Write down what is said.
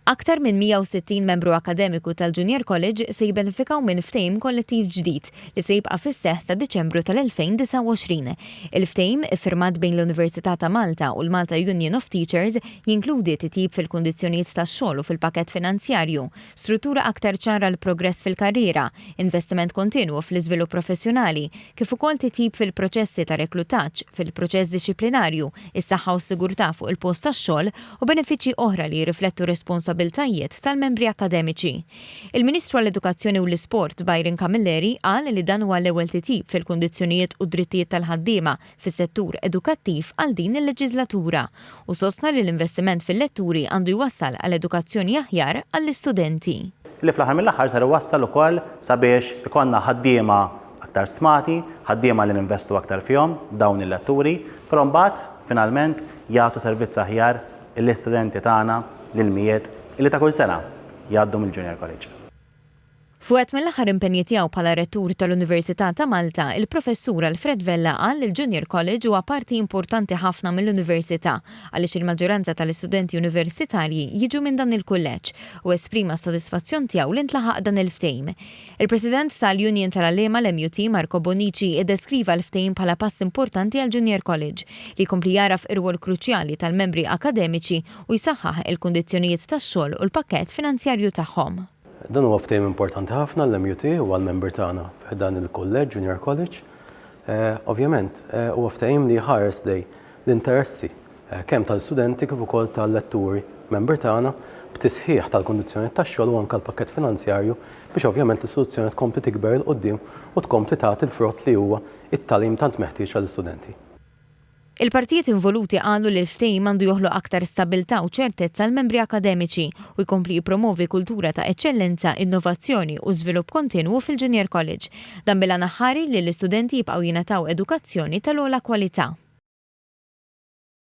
Aktar minn 160 membru akkademiku tal-Junior College se jibbenefikaw minn ftehim kollettiv ġdid li se jibqa' fis-seħħ sa Diċembru tal-2029. Il-ftehim, iffirmat bejn l-Università ta' Malta u l-Malta Union of Teachers, jinkludi titjib fil-kundizzjonijiet tax-xogħol u fil-pakett finanzjarju, struttura aktar ċara għall-progress fil-karriera, investiment kontinwu fl-iżvilupp professjonali, kif ukoll titjib fil-proċessi ta' reklutaġġ, fil-proċess dixxiplinarju, is-saħħa u s-sigurtà fuq il-post tax-xogħol u benefiċċji oħra li jirriflettu r-responsabbiltajiet tal-membri akkademiċi. Il-Ministru għall-Edukazzjoni u l-Isport, Byron Camilleri, qal li dan huwa l-ewwel titjib fil-kundizzjonijiet u d-drittijiet tal-ħaddiema fis-settur edukattiv għal din il-leġiżlatura u sostna li l-investiment fil-letturi għandu jwassal għal edukazzjoni aħjar għall-istudenti. Li fl-aħħar mill-aħħar ser iwassal ukoll sabiex ikollna ħaddiema aktar stmati, ħaddiema li ninvestu aktar fihom, dawn il-letturi, però mbagħad finalment jagħtu servizz aħjar lill-istudenti tagħna, lill-mijiet li ta' kull sena jgħaddu mill-Junior College. F'wieħed mill-aħħar impenji tiegħu bħala Rettur tal-Università ta' Malta, il-Professur Alfred Vella qal li l-Junior College huwa parti importanti ħafna mill-Università għaliex il-maġġoranza tal-istudenti universitarji jiġu minn dan il-kulleġġ u esprima s-sodisfazzjon tiegħu li ntlaħaq dan il-ftehim. Il-President tal-Union tal-Għalliema, l-MUT, Marco Bonnici, iddeskriva l-ftehim bħala pass importanti għall-Junior College, li jkompli jagħraf ir-rwol kruċjali tal-membri akkademiċi u jsaħħaħ il-kundizzjonijiet tax-xogħol u l-pakkett finanzjarju tagħhom. Dan huwa ftehim importanti ħafna għall-MUT u għall-membri tagħna fi ħdan il-kulleġġ, Junior College. Ovvjament, huwa ftehim li jħares lejn l-interessi kemm tal-istudenti kif ukoll tal-letturi membri tagħna b'tisħiħ tal-kundizzjonijiet tax-xogħol u anke l-pakkett finanzjarju biex ovvjament l-istituzzjoni tkompli tikber 'il quddiem u tkompli tagħti l-frott li huwa t-tagħlim tant meħtieġ għall-istudenti. Il-partijiet involuti qalu li l-ftehim għandu joħloq aktar stabbiltà u ċertezza għall-membri akkademiċi u jkompli jippromovi kultura ta' eċċellenza, innovazzjoni u żvilupp kontinwu fil-Junior College. Dan bil-għan aħħari li l-istudenti jibqgħu jingħataw edukazzjoni tal-ogħla kwalità.